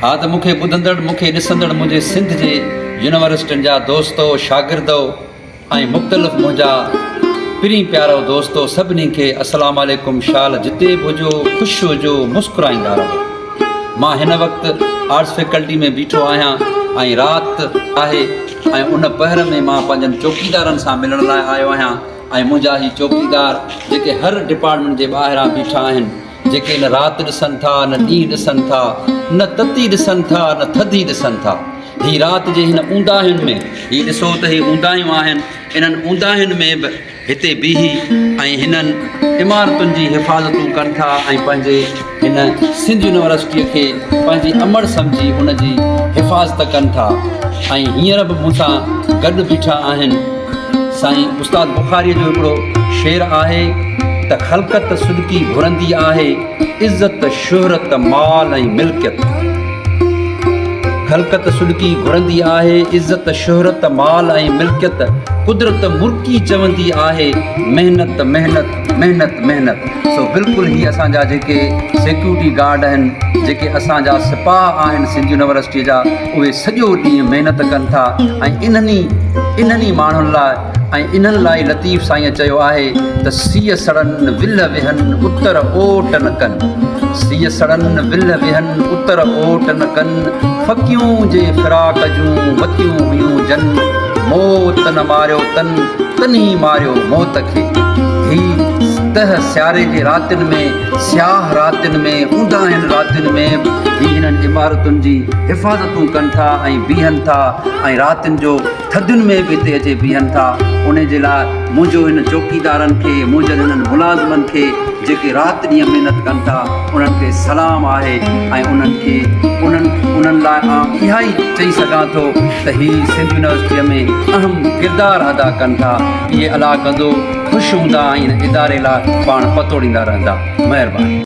ها ته مون کي ٻڌندڙ مون کي ڏسندڙ منهنجي سنڌ جي يونيورسٽين جا دوستو شاگردو ۽ مختلف منهنجا پرين پيارو دوستو سڀني کي السلام عليڪم شال جتي به هجو خوش هجو مسڪرائيندا رهو مان هن وقت آرٽس فيڪلٽي ۾ بيٺو آهيان ۽ رات آهي ۽ ان پهر ۾ مان پنهنجن چوڪيدارن سان ملڻ لاء آيو آهيان ۽ منهنجا هي چوڪيدار جيڪي هر ڊپارٽمينٽ جي ٻاهران بيٺا آهن جيڪي نه رات ڏسن ٿا، نه ڏينهن ڏسن ٿا، نه تتي ڏسن ٿا، نه ٿڌي ڏسن ٿا. هي رات جي هن اونداهين ۾، هي ڏسو ته هي اونداهيون آهن، انهن اونداهين ۾ به هتي بيهي ۽ هنن عمارتن جي حفاظتون ڪن ٿا ۽ پنهنجي هن سنڌ يونيورسٽيء کي پنهنجي امڙ سمجهي ان جي حفاظت ڪن ٿا ۽ هينئر به مون سان گڏ بيٺا آهن. سائين استاد بخاريء جو هڪڙو شعر آهي ته خلقت سڏڪي گهرندي آهي عزت شهرت مال ۽ ملڪيت خلقت سڏڪي گهرندي آهي عزت شهرت مال ۽ ملڪيت قدرت مرڪي چوندي آهي محنت محنت محنت محنت سو بلڪل هي اسان جا جيڪي سيڪيورٽي گارڊ آهن جيڪي اسان جا سپاهه آهن سنڌ يونيورسٽيء جا اهي سڄو ڏينهن محنت ڪن ٿا ۽ انهن ئي انهن ئي ماڻهن لاء ۽ انهن لاء ئي لطيف سائينء چيو آهي ته سيء سڙن ولهه ويهن اتر اوٽ نه ڪن سيء سڙن ولهه ويهن اتر اوٽ نه ڪن ڦڪيون جي فراق جون وتيون هيون جن موت نه ماريو تن تنهي ماريو موت کي هي تهه سياري جي راتين ۾ سياهه راتين ۾، اونداهين راتين ۾ به هي هنن عمارتن جي حفاظتون ڪن ٿا ۽ بيهن ٿا ۽ راتين جو ٿڌين ۾ به هتي اچي بيهن ٿا. انهي جي لاء منهنجو هن چوڪيدارن کي، منهنجن هنن ملازمن کي جيڪي رات ڏينهن محنت ڪن ٿا، انهن کي سلام آهي ۽ انهن کي انهن انهن لاء آئون اها ئي چئي سگهان ٿو ته هي سنڌ يونيورسٽيء ۾ اهم ڪردار ادا ڪن ٿا. اهي الله ڪندو خوش هوندا ۽ هن اداري لاء پاڻ پتوڙيندا رهندا. مهرباني.